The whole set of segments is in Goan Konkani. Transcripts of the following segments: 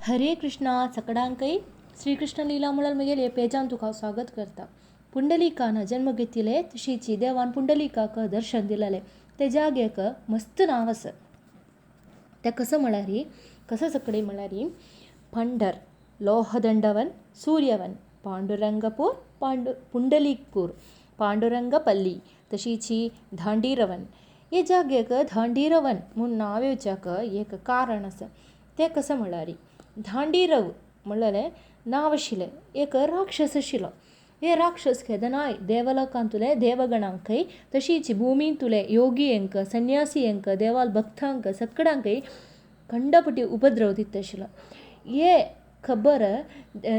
हरे कृष्णा सकडांकय श्रीकृष्ण लीला म्हणून म्हगेले पेजान तुका स्वागत करता. पुंडलिकान जन्म घेतिले तशीची देवान पुंडलिकाक दर्शन दिलेले ते जागेक मस्त नांव आसा. तें कसं म्हळ्यार कसं सकडे म्हळ्यार पंढर लोहदंडवन सूर्यवन पांडुरंगपूर पुंडलीकपूर पांडुरंगपल्ली तशीची धांडीरवन. हे जागेक धांडीरवन म्हूण नांव येवच्याक एक कारण आसा. तें कसं म्हळ्यार धांडीरव म्हणलेलें नांव आशिल्लें एक राक्षस आशिल्लो. हे राक्षस केदनाय देवलोकांतुले देवगणांकय तशीच भुमींतुले योगियेंक संन्यासियेंक देवाल भक्तांक सकडांकय खंडपटी उपद्रव दिता आशिल्लो. हे खबर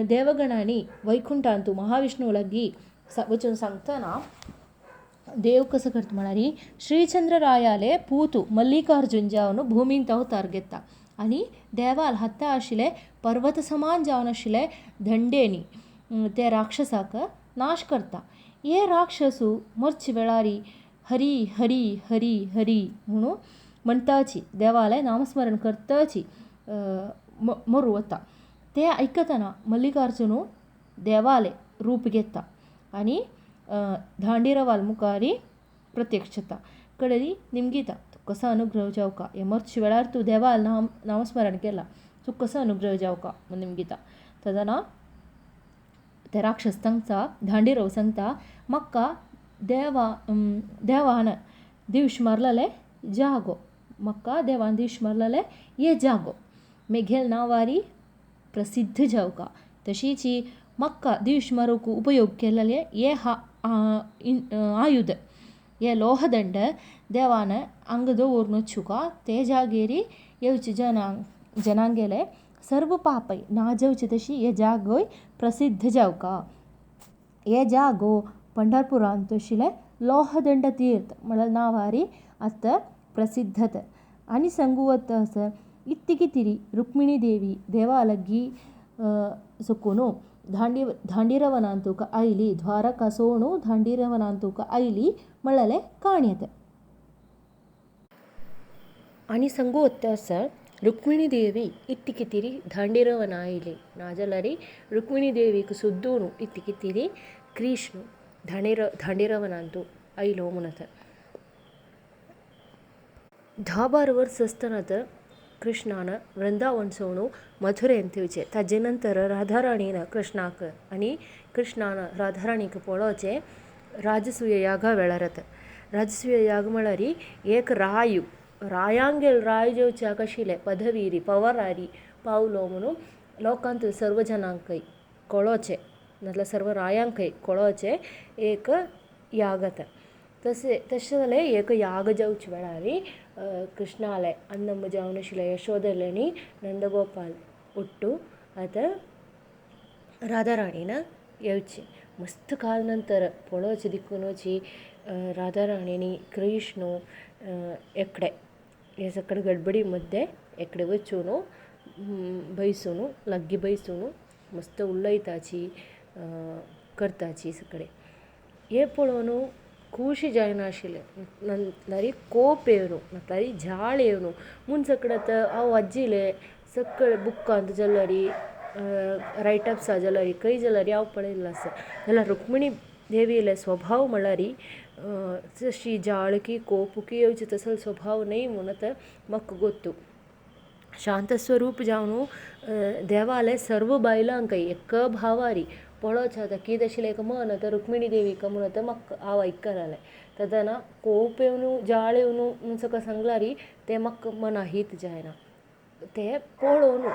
देवगणांनी वैकुंठांतू महाविष्णू लागीं वचून सांगतना देव कसो करता म्हळ्यार श्रीचंद्र रायाले पूतू मल्लिकार्जुन जावन भुमींत अवतार घेता आनी देवाल हाता आशिल्ले पर्वत समान जावन आशिल्ले दंडेनी ते राक्षसाक नाश करता. हे राक्षसू मरचे वेळारी हरी हरी हरी हरी म्हणून म्हणटाची देवालें नामस्मरण करताची मरू वता. ते आयकतना मल्लिकार्जुनू देवालें रूप घेता आनी धांडीरवाल मुखारी प्रत्यक्ष जाता. कडली निमगिता तुका कसो अनुग्रह जावका हे मरचे वेळार तूं देवाल नामस्मरण केलां तुका कसो अनुग्रह जावका म्हूण निमगिता. तेन्ना ते राक्षस सांगता धांडीरव सांगता म्हाका देवान दिवश मारलेले जागो म्हाका देवान दिवश मारलेले हे जागो मेघेल नांवारी प्रसिद्ध जावका. तशीच म्हाका दिवश मारूंक उपयोग केलेले हे आयुध हे लोहदंड देवान हांगा दवरून वचुका ते जागेरी येवचे जनांगेले सर्व पापय ना जावचे तशी हे जागोय प्रसिद्ध जावका. हे जागो पंढरपुरांत आशिल्लें लोहदंड तीर्थ म्हळ्यार नांवारी आतां प्रसिद्धत. आनी सांगू वता आसा इत्ती कितें रुक्मिणी देवी देवा लागीं सकून धांडीरवनांतूक आयली द्वारका सोणू धांडीरवनांतूक आयली म्हळ्ळेलें काणी येता. आनी सांगू वता आसा रुक्मिणी देवी इत्ती कितें धांडीरवना आयली नाजाल्यार रुक्मिणी देवीक सोदून इत्ती कितें कृष्ण धांडीरवनांतू आयलो म्हणत. 10-12 वर्स आसतना तर कृष्णान वृंदावन सोडून मथुरेंत येवचें. ताजे नंतर राधाराणीन कृष्णाक आनी कृष्णान राधाराणीक पळोवचें राजसूय यागा वेळार. राजसूय याग म्हळ्यार एक रायू रायांगेल राय जेवच्याक आशिल्लें पदवीरी पवरारी पावलो म्हणून लोकांत सर्व जनांकय कळोवचें नाजाल्यार सर्व रायांकय कळोवचें एक याग जाता. तशें तशें जाल्यार एक याग जावचे वेळार कृष्णाले अण्णम्म जावन आशिल्ले यशोदेले आनी नंदगोपाल ಒಟ್ಟು आतां राधाराणीन येवचें. मस्त काल नंतर पळोवचें दिकुनूची राधाराणीनी कृष्ण एकडे हे सगळे गडबडी मध्ये एकडे वचून बैसून लागीं बैसून मस्त उलयताची करताची सगळे. हें पळोवन खुशी जायनाशिल्लें म्हळ्यार कोप येवन म्हळ्यार झाळ येवन म्हूण सगळें आतां हांव वाचिल्लें सगळे बुकांत जाल्यार रायटप्स जाल्यार खंय जाल्यार हांव पळयल्लें आसा. जाल्यार रुक्मिणी देवीले स्वभाव म्हळ्यार जशी जाळकी कोपुकी येवची तसो स्वभाव न्हय म्हूण आतां म्हाका गोत्तू. शांत स्वरूप जावन देवाले सर्व बायलांकय एक भावारी पळोवचें आतां कितें आशिल्लें एक मन आतां रुक्मिणी देवीक म्हूण आतां म्हाका हांव आयकलेलें. तेन्ना कोप येवन जाळ येवन म्हूण सगळें सांगल्यार तें म्हाका मनाहीत जायना. तें पळोवन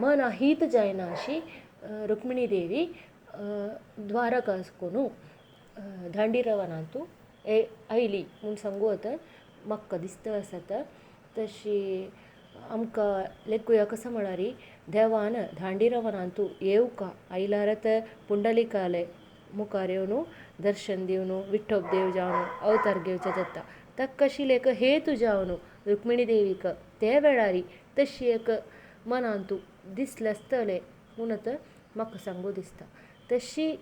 मनाहीत जायना अशी रुक्मिणी देवी द्वारका कोनू धांडीरवनांतू आयली म्हूण सांगू आतां म्हाका दिसता आसा. तशी आमकां लेखुया कसो म्हळ्यार देवान धांडीरवनांतू येवका आयल्यार आतां पुंडलिकाले मुखार येवन दर्शन दिवन विठोब देव जावन अवतार घेवचें जाता. ताका आशिल्लें एक हेतू जावन रुक्मिणी देवीक ते वेळार तशी एक मनांतू दिसलें आसतलें म्हूण आतां म्हाका सांगू दिसता. तशी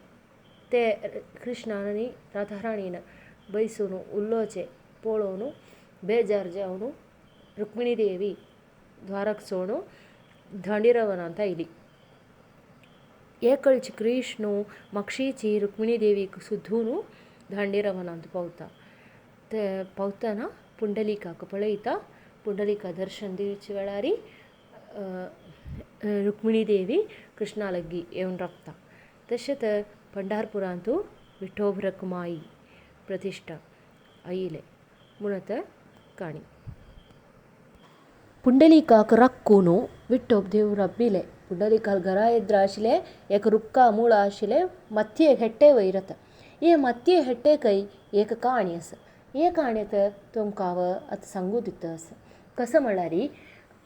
ते कृष्णान आनी राधाराणीन बैसून उलोवचें पळोवन बेजार जावन रुक्मिणी देवी द्वारक सोडून धांडीरवनांत आयली. एकळची कृष्ण मागशीची रुक्मिणी देवीक सोदून धांडीरवनांत पावता. ते पावतना पुंडलिकाक पळयता. पुंडलिका दर्शन दिवचे वेळार रुक्मिणी देवी कृष्णा लागीं येवन रावता. तशेंच पंढरपुरांत विठोब रखुमाई प्रतिश्ठा आयिल्लें म्हणत काणी. पुंडलिकाक राखून विठोब देव राबिल्ले. पुंडलिकाक घरा येद्र आशिल्लें एक रुक्का मूळ आशिल्लें मातये हेट्टे वयर वता. हे मातये हेट्टेकय एक काणी आसा. हे काणी तुमकां हांव आतां सांगू दिता आसा. कसो म्हळ्यार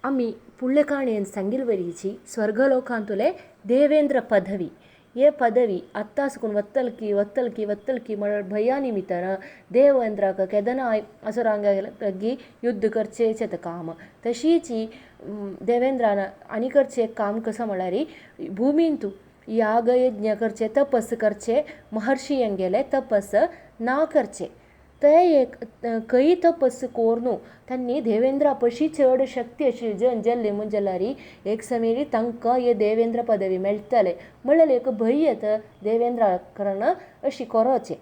आमी फुडले काणयेन सांगिल्ले वरीची स्वर्गलोकांतुले देवेंद्र पदवी हे पदवी आतां साकून वत्तलकी वत्तलकी वत्तलकी म्हळ्यार भंया निमित्तान देवेंद्राक केदनाय असुरांगे लागीं युद्ध करचेंच काम. तशीच देवेंद्रान आनी करचें काम कसो म्हळ्यार भुमींतू याग यज्ञ करचे तपस करचे महर्षी हांगेले तपस ना करचे. ते एक खंय तपस करून तांणी देवेंद्रा पशी चड शक्ती आशिल्ली जन जाल्ली म्हूण जाल्यार एक समेरी तांकां हे देवेंद्र पदवी मेळटले म्हणल्यार एक भंय येता देवेंद्रा कारण अशी कोरोचें.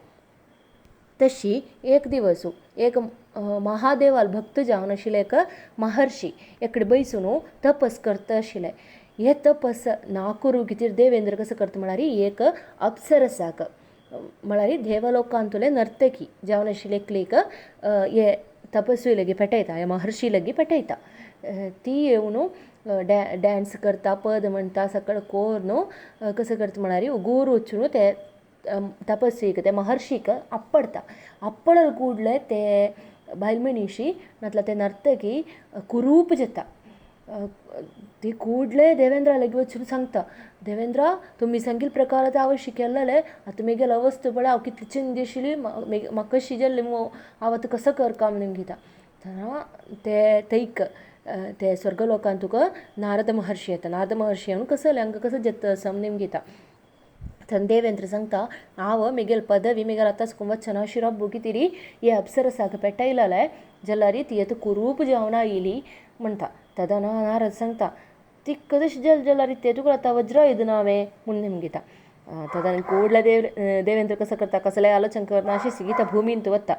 तशी एक दिवस एक महादेवाल भक्त जावन आशिल्ले एक महर्षी एकडे बैसून तपस करता आशिल्ले. हे तपस ना करूं कितें देवेंद्र कसो करता म्हळ्यार एक अप्सरसाक म्हळ्यार देवलोकांतुले नर्तकी जावन आशिल्ले एकलेक हे तपस्वी लागीं पेटयता, हे महर्षी लागीं पेटयता. ती येवन डांस करता, पद म्हणटा, सगळें करून कसो करता म्हळ्यार उगूर वचून ते तपस्वीक ते महर्षीक आपडटा. आपडल ಕೂಡಲೇ ते बायल मनीशी नातल्यार ते नर्तकी कुरूप जाता. ती ಕೂಡಲೇ देवेंद्रा लागीं वचून सांगता, देवेंद्रा तुमी सांगिल्ले प्रकार आतां हांव अशी केल्लें आतां म्हगेली अवस्था पळय हांव कितली चंद आशिल्ली म्हाका कशी जाल्ली हांव आतां कसो कर काम निमगिता. ते थंयक ते स्वर्गलोकांत तुका नारद महर्षी येता. नारद महर्षी येवन कसो जालें हांकां कसो जाता असो निमगिता. थंय देवेंद्र सांगता हांव म्हगेली पदवी म्हगेली आतां साकून वचना अशी रब्बू कितें हे अप्सरसाक पेटयलेलें जाल्यार ती आतां कुरूप जावन आयली म्हणटा. तेदना नारद सांगता तिका तशें जालें जाल्यार तें तुका आतां वज्रायुध ना वे म्हूण निमगिता. तेदना ಕೂಡಲೇ देवेंद्र कसो करता कसलें आलोचन करना अशी सीता भुमींत वता.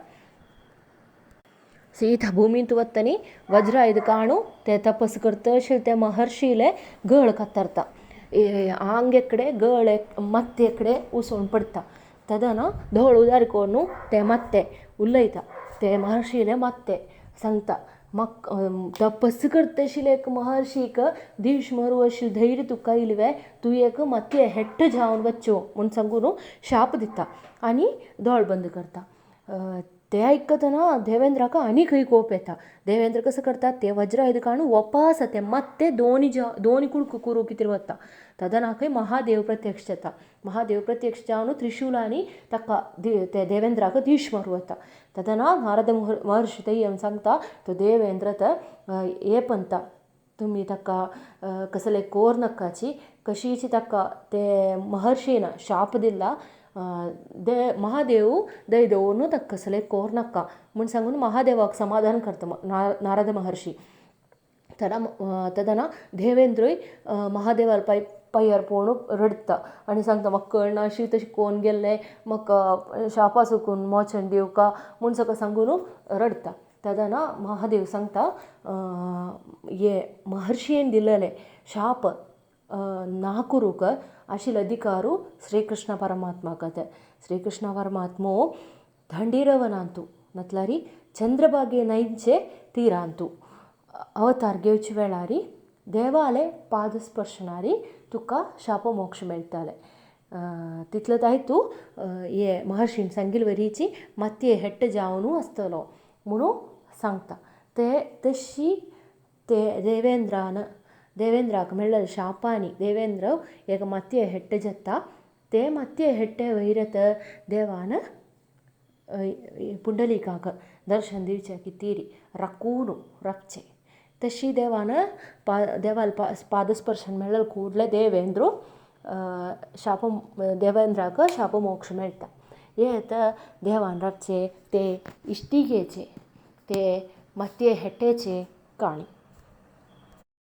सीता भुमींत वता आनी वज्रायुध काणू ते तपस करता अशें ते महर्षीले गळ कातरता. आंग एकडे गळ मात्ते एकडे उसोवन पडटा. तेदना दोळ उदार करून ते मात्ते उलयता. ते महर्षीले मात्ते सांगता म्हाका तपस करता आशिल्ले एक महर्षीक दीश मरूं अशें धैर्य तुका आयलें वे तूं एक मातये हेट्ट जावन वच्चो म्हूण सांगून शाप दिता आनी दोळ बंद करता. ते आयकतना देवेंद्राक आनी खंय कोप येता. देवेंद्र कसो करता ते वज्रायुध काडून वपास ते मात्ते दोनी दोन कुडको करूं कितें वता. तेदना खंय महादेव प्रत्यक्ष जाता. महादेव प्रत्यक्ष जावन त्रिशुलांनी ताका ते देवेंद्राक दीश मारूं वता. तेदना नारद महर्षी थंय येवन सांगता तो देवेंद्र हे पंता तुमी ताका कसले कोर नाकाची कशीची ताका ते महर्षीन शाप दिला महादेव दय दवरून ताका कसले कोर नाका म्हूण सांगून महादेवाक समाधान करता नारद महर्षी. तेदना देवेंद्रूय महादेवाल पांयार पळोवन रडटा आनी सांगता म्हाका कळना अशी तशें कोन्न गेल्लें म्हाका शापा सुकून मोचन दिवका म्हूण सगळें सांगून रडटा. तेदना महादेव सांगता हे महर्षीन दिलेलें शाप ना करूंक आशिल्लो अधिकारू श्रीकृष्ण परमात्माक. श्रीकृष्ण परमात्मो दांडीरवनांतू म्हटल्यार चंद्रभागे न्हंयचे तिरांतू अवतार घेवचे वेळार देवाले पादस्पर्शनारी तुका शाप मोक्ष मेळटाले. तितले दायतू हे महर्षीन सांगिल्ले वरीची मातये हेट्ट जावन आसतलो म्हणून सांगता. ते तशी ते देवेंद्रान देवेंद्राक मेळ्ळेले शापांनी देवेंद्र एक मातये हेट्ट जाता. ते मातये हेट्टे वयर देवान पुंडलिकाक दर्शन दिवचे खातीर राखून राखचें. तशी देवान देवाल पादस्पर्शन मेळ्ळें ಕೂಡಲೇ देवेंद्र शाप देवेंद्राक शाप मोक्ष मेळटा. हे आतां देवान राखचें ते इश्टिगेचे ते मातये हेट्टेचे काणी.